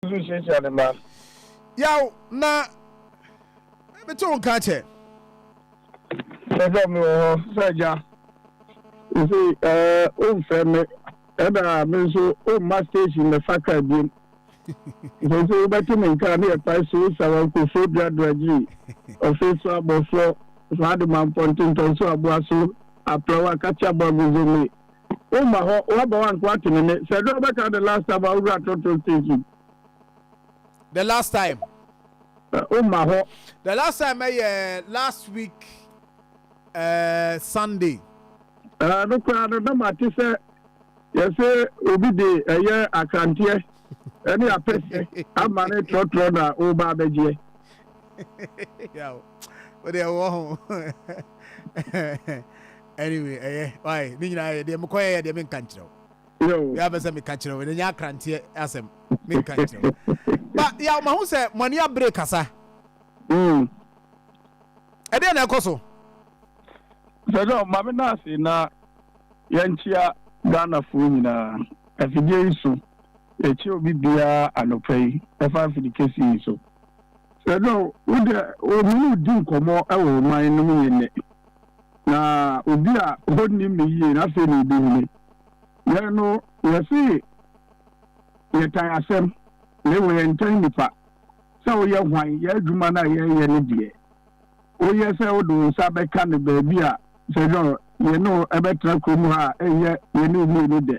Nso hyiahyia ne mma. Yaw, na mete wo nka kyɛ. Sɛ sɛ mewɔ hɔ sɛ agya. Nti ɛɛ womfrɛ me ɛna me nso womma station mɛfa kaa biem. Nti sɛ wobɛte me nka ne yɛkwae so sawa nkurɔfoɔ dua duagyiri ɔfe so abɔfoɔ saa de ma mpɔnte ntɔnso aboa so aprɛw akakye aboa gozome. Womma hɔ woaba wanka woate me ne sɛ dɛ wobɛka the last time a wowura trɔtrɔ station. The last time. Womma hɔ. The last time ɛyɛ last week Sunday. No koraa no na mate sɛ yɛsɛ obi de ɛyɛ akranteɛ ɛne apɛsɛ ama ne trɔtrɔ na woba abɛgyeɛ. Yaw, wode ɛwɔ ho. Anyway, ɛyɛ why ne nyinaa yɛ deɛ mekɔyɛ yɛ deɛ menka nkyerɛ wo. Yɛ abɛ sɛ meka kyerɛ wo, ɛnyɛ akranteɛ asɛm menka nkyerɛ wo. Ba yaw, mahu sɛ mo ani abere kasa. Ɛdeɛ na ɛkɔ so. Sɛ sɛ maame no ase na yɛnkyea Ghanafoɔ nyinaa afidie yi so. Yɛkyia obi biara anɔpa yi ɛfa afidi kɛseɛ yi so. Sɛ dɛ wode wo di nkɔmmɔ wɔ ɔman no mu yɛ nnɛ na obi a ɔnnim me yie na afei na ɔbɛhu me. Yɛn no yɛse yɛtan asɛm na mmom yɛntan nnipa. Sɛ woyɛ hwan, yɛn adwuma no a yɛreyɛ no deɛ, woyɛ sɛ wode wo nsa bɛka no baabi a sɛ dɛ yɛne wo ɛbɛtena kurom ha a ɛnyɛ yɛne wo mmienu dɛ.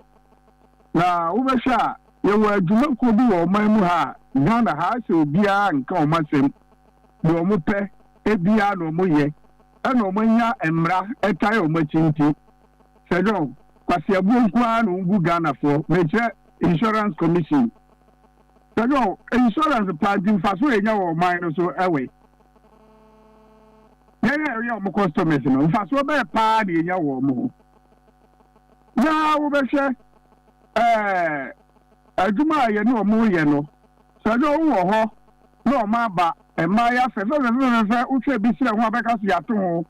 Na wobɛhwɛ a yɛwɔ adwumakuo bi wɔ ɔman mu ha a Ghana ha sɛ obiara nka wɔn asɛm, deɛ wɔn pɛ biara na wɔn yɛ, ɛna wɔn anya mmara ɛtae wɔn akyi nti sɛ dɛ kwaseabuo nko ara na wɔn bu Ghanafoɔ. Mekyerɛ Insurance Commission. Sɛ dɛ insurance paa nti mfaso a ɛnya wɔ ɔman no so ɛwɛ. Yɛn a yɛyɛ wɔn customers no, mfasoɔ bɛyɛ paa na yɛnya wɔ wɔn ho. Na wobɛhwɛ ɛɛ adwuma a yɛne wɔn yɛ no, sɛ dɛ wowɔ hɔ na wɔn aba mmaa yɛ afɛfɛfɛfɛfɛ, wohwɛ bi srɛ ho a bɛka so yɛato ho.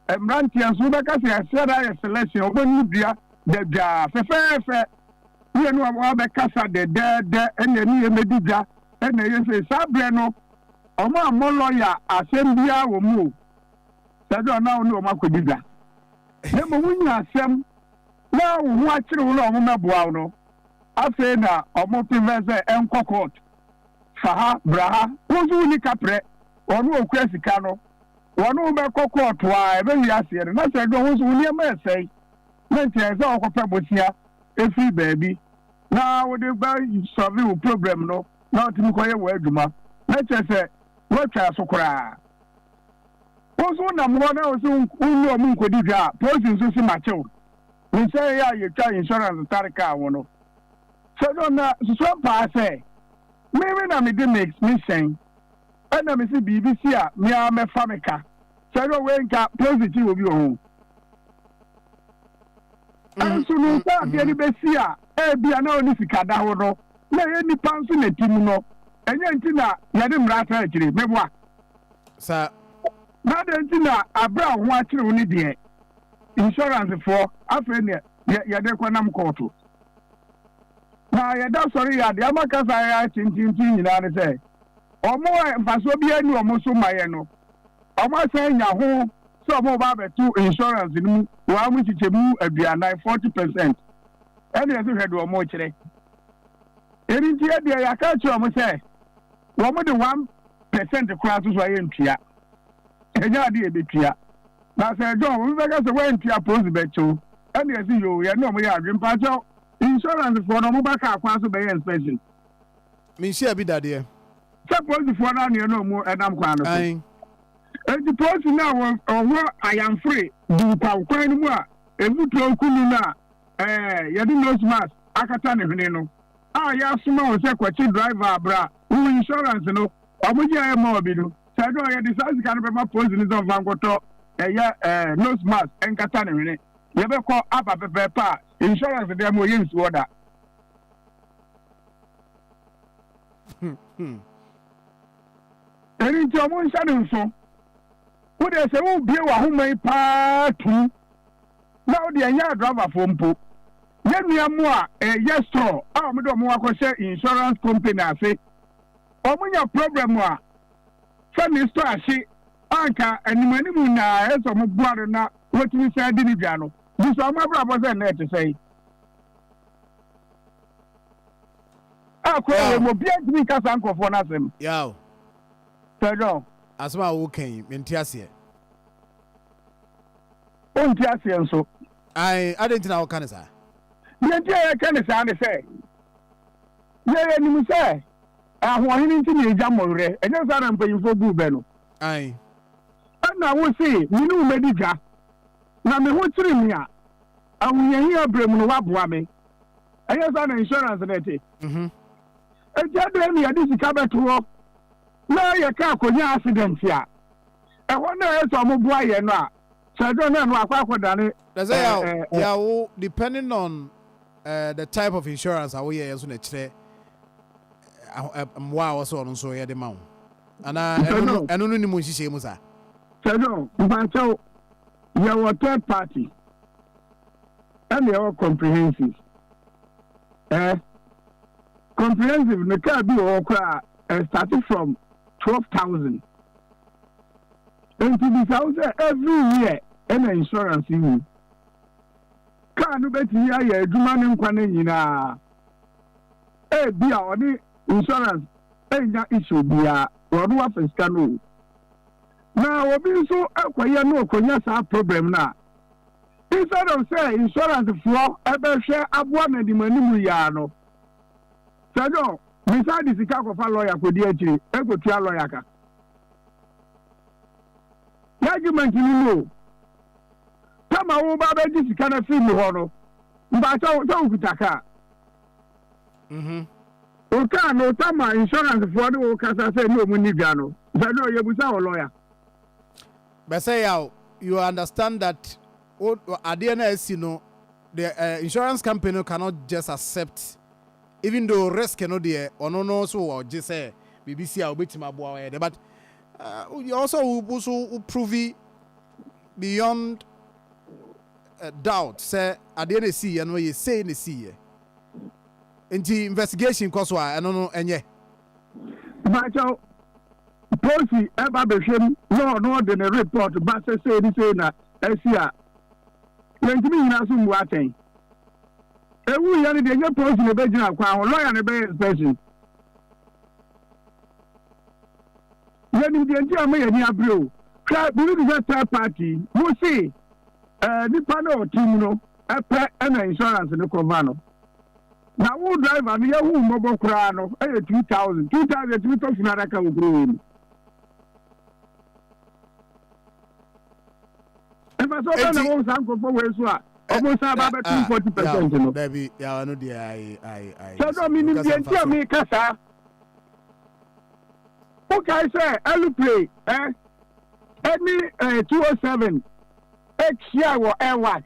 Mmeranteɛ nso wobɛka sɛ yɛahyɛ da ayɛ selection, wɔbɛnu dua dadwaa fɛfɛɛfɛ. Ne yɛne wɔn abɛkasa dɛdɛɛdɛ, ɛne ɛne yɛn bɛdi dwa, ɛna ɛyɛ sɛ saa berɛ no wɔn ammɔ lɔya asɛm biara wɔ mu o. Sɛ dɛ ɔna wo ne wɔn akɔdi dwa. Na mmom wonya asɛm na wo ho akyere wo na wɔn mmɛboa wo no, afei na wɔn prefer sɛ ɛnkɔ court. Fa ha, bra ha. Wo nso wonni kaprɛ, wɔn a wɔkura sika no, wɔne wo bɛkɔ kɔɔto a ɛbɛwie aseɛ no, na sɛ ɛdɔ wo nso wo nneɛma ɛsɛe, na nti ɛsɛ sɛ wɔkɔpɛ bosea ɛfiri baabi na wode bɛ solve wo problem no na wotumi kɔyɛ wɔ adwuma, na kyerɛ sɛ woatwa so koraa. Wo nso wonam hɔ na wo sɛ wonni ɔmo nkɔdi dwa a, polisi nso se makyew ne sɛ ɛyɛ a yɛtwa insurance tare kaa ho no. Sɛ dɔ na susua paa sɛ me na mede me hyɛn ɛna me se biribi si a me ara mɛfa me ka. Sɛ dɔ wei nka polisi kyi wɔ bi wɔ ho. Ɛnso no sɛ adeɛ no bɛsi a ebi a na ɔne sika da hɔ no na ɛyɛ nipa nso na ti mu no, ɛnyɛ nti na yɛde mmara asa akyire meboa. Sa. Na adɛn nti na abere a ho akyere wo ne deɛ insurance foɔ afei ne yɛde kɔnam kɔɔto na yɛda sɔre yɛ adeɛ ama kasa yɛ akyinkyinkyini nyinaa ne sɛ ɔmo a mfasoɔ biara ni ɔmo so ma yɛ no, ɔmo asan nya ho sɛ ɔmo ba abɛto insurance no mu wɔn mo kyekyɛ mu 40, 40%. Ɛna yɛsɛ hwɛ deɛ ɔmo kyerɛ. Ɛni nti yɛ deɛ yɛaka kyerɛ ɔmo sɛ wɔn de 1% koraa so so ayɛ ntua, ɛnyɛ ade yɛ bɛtua. Na sɛ ɛdɔn obi bɛka sɛ wɔntua, polisi bɛkyew. Ɛna yɛsi yoo, yɛne ɔmo yɛ adwene mpakyɛw. Insurance foɔ no ɔmo ba kaa kwan so bɛyɛ inspection. Menhyia bi dadeɛ. Sɛ polisifoɔ no aneɛ na ɔmo ɛnam kwan no so. Eti polisi no a ɔwɔ ayamfore di nkwaw kwan no mu a efutuo kunu no a yɛde nose mask akata ne hwene no a yɛasoma wɔn sɛ kɔkye driver abra wo insurance no ɔmo gye ayɛ ma ɔbi no, sɛ ɛdɔ yɛde saa sika no bɛma polisi no sɛ ɔmfa nkɔtɔ ɛyɛ nose mask nkata ne hwene, yɛbɛkɔ aba pɛpɛɛpɛ a insurance deɛ mo yɛ nsuo da. Ɛno nti ɔmo nhyɛ no nso. Wode sɛ wobie w'ahoma yi paa tum na wode ɛnyɛ adraivafoɔ mpo, yɛn nua mu a ɛyɛ store a wɔde ɔmo akɔhyɛ insurance company ase. Ɔmo nya problem a, sɛ ne store ahye a anka anim anim nyinaa ɛsɛ sɛ ɔmo boa no na watumi san di ne dwa no. Bisa ɔmo abrabɔ sɛ nnɛ ɛte sɛn. A kuro wei mu obiara ntumi nka saa nkurɔfoɔ no asɛm. Yaw. Sir John. Asɛm a woka yi, mente aseɛ. Wonte aseɛ nso. Ae, adɛn nti na woka no saa? Deɛ nti a yɛka no saa ne sɛ, yɛn yɛnim sɛ ahoɔhene nti na yɛgya mmɔwerɛ, ɛnyɛ saa na mpanyimfoɔ buu bɛ no. Ae. Ɛnna wose, Me ne wo mɛdi dwa, na me ho kyere me a, ahohiahia berɛ mu no woaboa me. Ɛnyɛ saa na insurance no te? Enti adɛn na yɛde sika bɛto hɔ na yɛ kaa kɔnya accident a, ɛhɔ no a ɛyɛ sɛ wɔboa yɛn no a, sɛ ɛdɔ no a na wakɔ akɔdane. Na sɛ yaw yaw wo depending on uh, the type of insurance a woyɛ yɛ nso na ɛkyerɛ mmoa a wɔsɛ ɔno nso yɛ de ma wo anaa ɛno no ɛno no ni mu nhyehyɛ mu saa. Sɛ no mpakyɛw yɛwɔ third party ɛna yɛwɔ comprehensive eh comprehensive no kaa bi wɔ hɔ koraa ɛ start from 12,000. Enti bisa wo sɛ every year ɛna insurance yi wu. Car no bɛtumi ayɛ adwuma ne nkwa no nyinaa. Ebia ɔne insurance ɛnya issue biara, ɔno wafa sika no o. Na obi nso ɛkɔyɛ na ɔkɔnya saa problem no a, instead of sɛ insurance foɔ ɛbɛhwɛ aboa no anim anim yi ara no, sɛ no, mesan de sika kɔfa lawyer kɔdi akyire ɛkɔtua lawyer ka. Y'argument no mu o, Tama wo ba bɛgye sika no afiri me hɔ no, mpakyɛw sɛ wokuta kaa? Mhm. Wo kaa no, Tama insurance foɔ ne wo kasa sɛ ne ɔmu nni dwa no, sɛ no yɛbusa wo lawyer. Bɛsɛ yaw, you understand that wo adeɛ no a asi no, the uh, insurance company cannot just accept even though risk no deɛ ɔno no so ɔgye sɛ biribi si a obetumi aboa ɔyɛ dɛ, but uh, you also wo so wo prove beyond uh, doubt sɛ adeɛ na esi yɛ no yɛ sei na esi yɛ, nti investigation kɔ so a ɛno no ɛnyɛ. Mpakyɛw, polisi ɛba bɛhwɛ mu na ɔno ɔde ne report ba sɛ sei ne sei na asi a, yɛntumi nyina so mmu atɛn. Ewu yɛ no deɛ, nyɛ polisi na ɛbɛgyina kwan ho, lawyer na ɛbɛyɛ inspection. Yɛnim deɛ nti a ma yɛni abere o. Hwɛ biribi te sɛ third party, mo se ɛɛ nipa na ɔte mu no ɛpɛ ɛna insurance no cover no. Na wo driver no yɛhu mmɔbɔ koraa no ɛyɛ 2000 2000 ɛtumi tɔ funu adaka wɔ kuro wei mu. Ɛfa sɛ ɔbɛn na wɔn saa nkurɔfoɔ wei so a ɔmo san ba bɛtum 40% no. Dabi yawa no deɛ ayi ayi ayi. Sɛ dɔ mi nim deɛ nti a mi ka saa. Wokae sɛ aeroplane ɛ ɛne ɛ 207 ɛhyia wɔ airwax.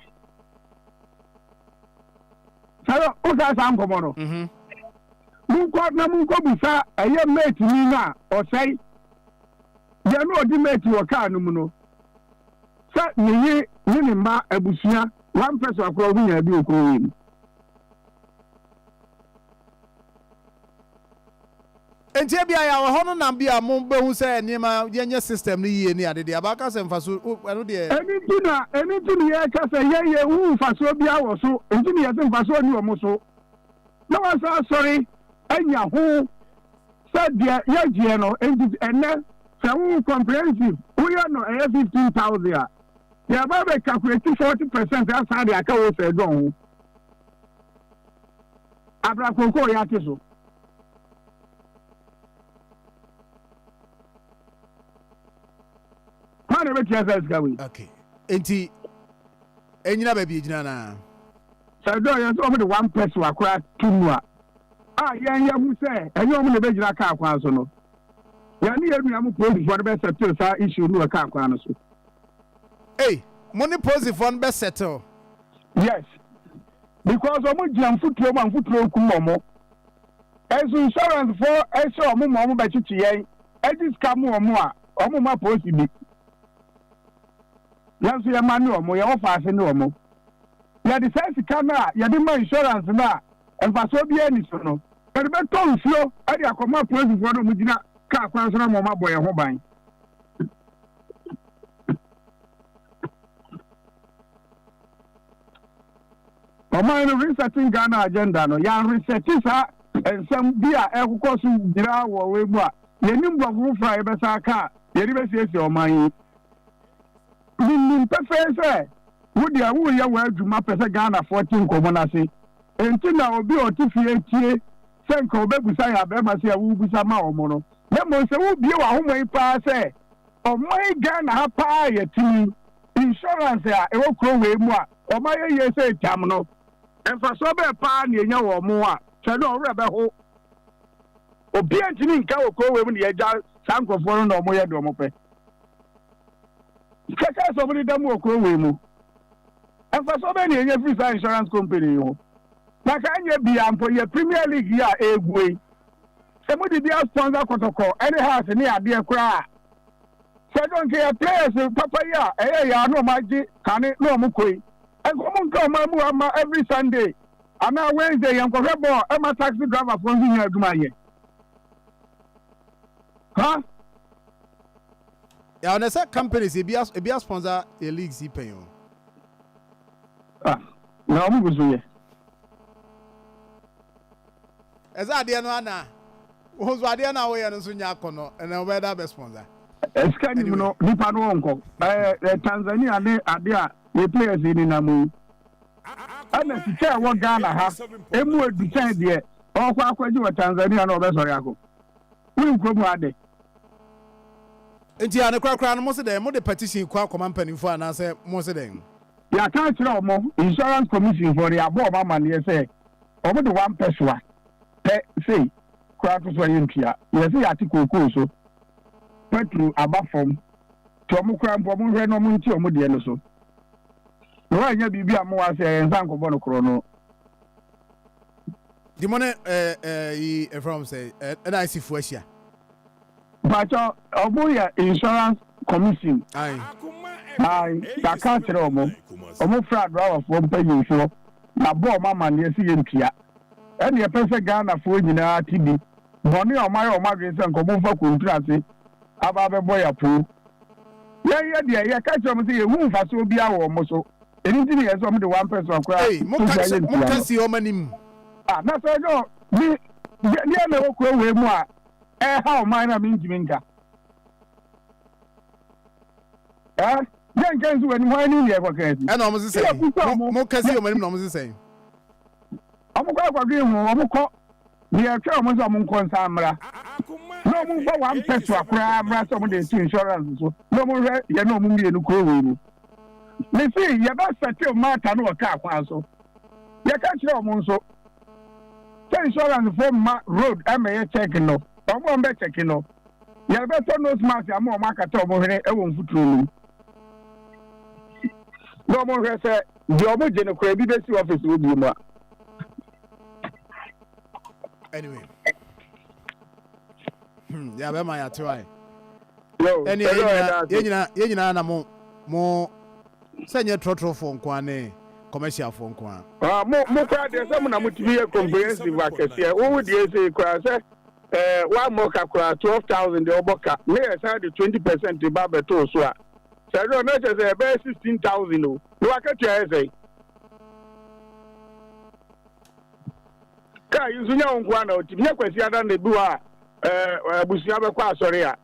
Sɛ dɔ wokae saa nkɔmɔ no. Mhm. Monkɔ na monkɔ busa ɛyɛ mate ni no a ɔsɛe. Deɛ no ɔdi mate wɔ kaa no mu no, sɛ ne yere ne ne mma abusua one person akora ɔho nyaa bi wɔ kuro wei mu. Nti ebia yɛ wɔ hɔ no nam bi a mo bɛhu sɛ nneɛma yɛnyɛ system no yie ne ade deɛ abaka sɛ mfaso ɛno deɛ. Ɛno nti na ɛno nti na yɛka sɛ yɛn yɛn hu mfasoɔ biara wɔ so, nti na yɛsɛ mfasoɔ ni wɔn so na wɔasan asɔre anya ho sɛ deɛ yɛgyeɛ no. Nti ɛnɛ sɛ wo comprehensive woyɛ no ɛyɛ 15,000 a, yɛba bɛ calculate 40% asan de aka wo sɛ dɔn ho abrakoko yɛate so. Kwan na ɛbɛtua sɛ sika wei. Okay, nti ɛnyina baabi egyina naa. Sɛ dɔn yɛn sɛ wɔn de one person akora to mu a a yɛn yɛ hu sɛ ɛnyɛ wɔn na ɛbɛgyina kaa kwan so no, yɛn ne yɛn nua mo polisifoɔ no bɛ settle saa issue no wɔ kaa kwan no so. Ei, mo ne polisifoɔ no bɛ settle? Yes, because wɔn gyina mfuturo mu a mfuturo kum wɔn. Ɛnso insurance foɔ ɛhyɛ wɔn ma wɔn bɛkyekye yɛn ɛgye sika mu wɔn a wɔn ma polisi bi. Yɛn nso yɛn ma ne wɔn, yɛwɔ faase ne wɔn. Yɛde saa sika no a yɛde ma insurance no a mfasoɔ biara ni so no. Yɛde bɛtɔ nsuo de akɔma apolisifoɔ no a wɔgyina kaa kwan so no ama wɔabɔ yɛn ho ban. Ɔman no Resetting Ghana Agenda no, yɛanresɛte saa nsɛm bi a ɛrekokɔ so nyinaa wɔ wei mu a, yɛnnim borɔfo foforɔ a yɛbɛsan aka a yɛde bɛsiesie ɔman yi. Menim pefee sɛ wo deɛ woreyɛ w'adwuma pɛ sɛ Ghanafoɔ te nkɔmmɔ no ase. Enti na obi a ɔte fie tie sɛ nka ɔbɛbusa yɛ abarima sɛ worebisa ma wɔn no. Na mmom sɛ wobue w'ahoma yi paa sɛ ɔman Ghana ha paa a yɛte mu yi, insurance a ɛwɔ kuro wei mu a wɔayɛ yie sɛ tam no, mfasoɔ bɛn paa na yɛnya wɔ wɔn a, kyerɛ dɛ ɔwerɛ bɛho. Obiara ntumi nka wɔ kuro wei mu na yɛagya saa nkurɔfoɔ no na wɔyɛ deɛ wɔpɛ. Kɛkɛ sɛ wɔde da mu wɔ kuro wei mu. Mfasoɔ bɛn na yɛnya firi saa insurance company yi ho? Na ka anyɛ bia mpo yɛ Premier League yi a ɛreguo yi, sɛ mode bi asponsor Kɔtɔkɔ ne Hearts ne adeɛ koraa a, sɛ dɔ nka yɛ players papa yi a ɛyɛ yɛ a na wɔn agye kane na wɔn kɔ yi, nka wɔn nka ɔman mu ama every Sunday anaa Wednesday yɛn kɔhwɛ bɔɔl ɛma taxi driver foɔ nso nya adwuma yɛ. Ha? Yeah, ɔnɛ sɛ companies ebi as ebi asponsor yɛ leagues yi pɛn o. Ah, na wɔn gu so yɛ. Ɛsɛ adeɛ no ana wɔn nso adeɛ no a wɔyɛ no nso nyɛ akɔnɔ ɛna wɔbɛyɛ dɛ abɛ sponsor. Sika nim no nipa no ɔnkɔ ɛɛ Tanzania ne adeɛ a yɛ players yi nenam yi ɛna sika a ɛwɔ Ghana ha emu edu sɛn deɛ ɔkɔ akɔgye wɔ Tanzania na ɔbɛsɔre akɔ. Wonim kurom ha ade. Nti ade korakora no mose dɛn? Mode petition kɔ akɔma mpanimfoɔ anaasɛ mose dɛn? Yɛaka akyerɛ wɔn, Insurance Commission foɔ no, yɛabɔ wɔn amaneɛ sɛ wɔn de one pɛsoa pɛ sei koraa to so a yɛntua. Yɛse yɛate kookoo so, petrol aba fam, nti wɔn koraa mpo wɔn nhwɛ na wɔn nte wɔn deɛ no so. Na wɔannya biribi ammɔ wɔn ase a yɛn nsa ankɔbɔ no korɔno. Nti mo ne ɛɛ ɛɛ yi ɛfrɛ wɔn sɛ ɛ NIC fo ahyia. Mpakyɛ ɔmo yɛ insurance commission. Ae. Ae yɛaka akyerɛ ɔmo. Ɔmo frɛ adrawafoɔ mpanyinfoɔ yɛabɔ ɔmo amaneɛ sɛ yɛntua. Ɛna yɛpɛ sɛ Ghanafoɔ nyinaa te bi. Bɔne a ɔmo ayɛ ɔmo adwene sɛ nka ɔmo mfa kuntunu ase aba abɛbɔ yɛn apoo. Yɛn yɛ deɛ yɛka kyerɛ ɔmo sɛ yɛnhu mfasoɔ biara wɔ ɔmo so. Ɛno nti na yɛsɛ ɔmo de one person koraa Ei, mo ka ntua kyɛ, mo yɛntua ka no. si wɔn anim. Ah, na sɛ ɛnyɛ me deɛ deɛ na ɛwɔ kuro wei mu a ɛha ɔman no a mentumi nka. Eh, yɛnka nsi w'anim hwan anim na yɛkɔka asi? Ɛna wɔn se Yɛ sɛn? kuta Mo ɔmo. mo ka si wɔn anim na wɔn se sɛn? Ɔmo kɔ akɔdwen ho, ɔmo kɔ. Deɛ ɛtwɛn ɔmo sɛ ɔmo nkɔ nsa mmra. Na ɔmo mfa one pesewa koraa mmra sɛ ɔmo de reto insurance so na ɔmo nhwɛ yɛne ɔmo mmienu kuro wei mu. Mese yɛbɛ settle matter no wɔ kaa kwan so. Yɛka kyerɛ ɔmo nso sɛ insurance foɔ mma road mmɛyɛ check no, ɔmo a ɔmo bɛ check no, yɛbɛtɔ nose mask ama ɔmo akata ɔmo hwene wɔ mfuturo no mu. Na ɔmo nhwɛ sɛ deɛ ɔmo gye no koraa ebi bɛsi office hɔ bio mu a. Anyway. Ya bɛma yɛate wae. Yo, Ɛne sɛ dɛ ɔyɛ daase. yɛn nyinaa na mo mo sɛ nyɛ trɔtrɔfoɔ nko ara ne commercialfoɔ nko ara. Ah, mo mo koraa deɛ sɛ mo na motumi yɛ comprehensive akɛseɛ. Wo wo deɛ sei koraa sɛ ɛɛ woammɔ ka koraa 12,000 deɛ wobɔ ka ne yɛ san de 20% ba abɛto wo so a, sɛ dɛ na kyerɛ sɛ ɛbɛyɛ 16,000 o. Na wakatua yɛ sɛn? Kaa yi nso nyɛ wo nko ara na wotim. Nyɛ Kwasiada na ebi wɔ a ɛɛ abusua bɛkɔ asɔre a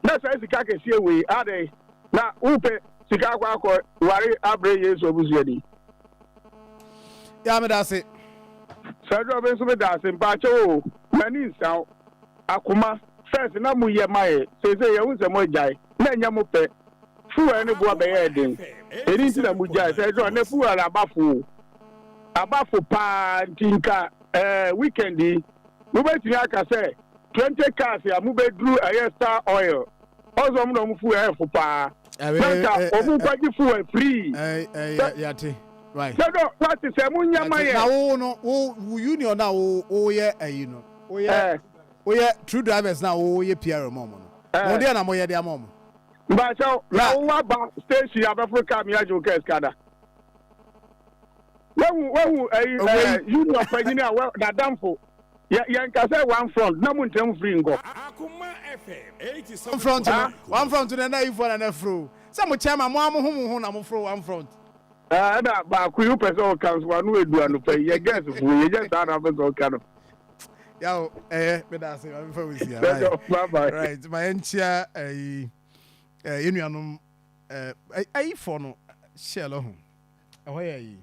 na saa sika kɛseɛ wei adɛn na wopɛ sika akɔ akɔ ware abrɛ Yesu abusuani. Ya meda ase. Sɛ dɔ me nso meda ase mpaakyɛw o m'ani nsa wo akoma first na mo yɛ ma yɛ seesei yɛhu sɛ mo agyae na ɛnyɛ mo pɛ fuel ne boa bɛyɛɛ den ɛni nti na mo gyae sɛ dɔ na fuel aba fo o aba fo paa nti nka ɛɛ weekend yi mobɛtumi aka sɛ 20 cars a mobɛduru ɛyɛ Star Oil ɔsɛ ɔmo na ɔmo fuel ɛyɛ fo paa na nka ɔmo nkwagye fuel free sɛ yɛate right sɛ dɔ wate sɛ mo nya ma yɛ na wo no wo wo union na wo woyɛ ayi no woyɛ woyɛ true drivers na woyɛ PR ma ɔmo no mo deɛ na moyɛ de ama ɔmo. Mpakyɛw na wo waba station abɛforo car mi agye wo car sika da wahu wahu ɛyi ɛɛ union panyin a wɔ n'adamfo. Yɛ yɛnka sɛ one front na mo ntɛm firi nkɔ. One front no, one front no ɛna ayifoɔ na na furo. Sɛ mo kyɛn ma mo a mo ho mo ho na mo foro one front. Ɛna baako yi wopɛ sɛ ɔka nso wano edu anɔpa yi yɛ girls fo yɛ nyɛ saa na wopɛ sɛ ɔka no. Yaw ɛyɛ meda ase ma mefa wo si a. Bye bye. Right, ma yɛnkyia ɛyi yɛn nuanom ayifoɔ no hyɛ lɔ ho ɛhɔ yɛ ayi.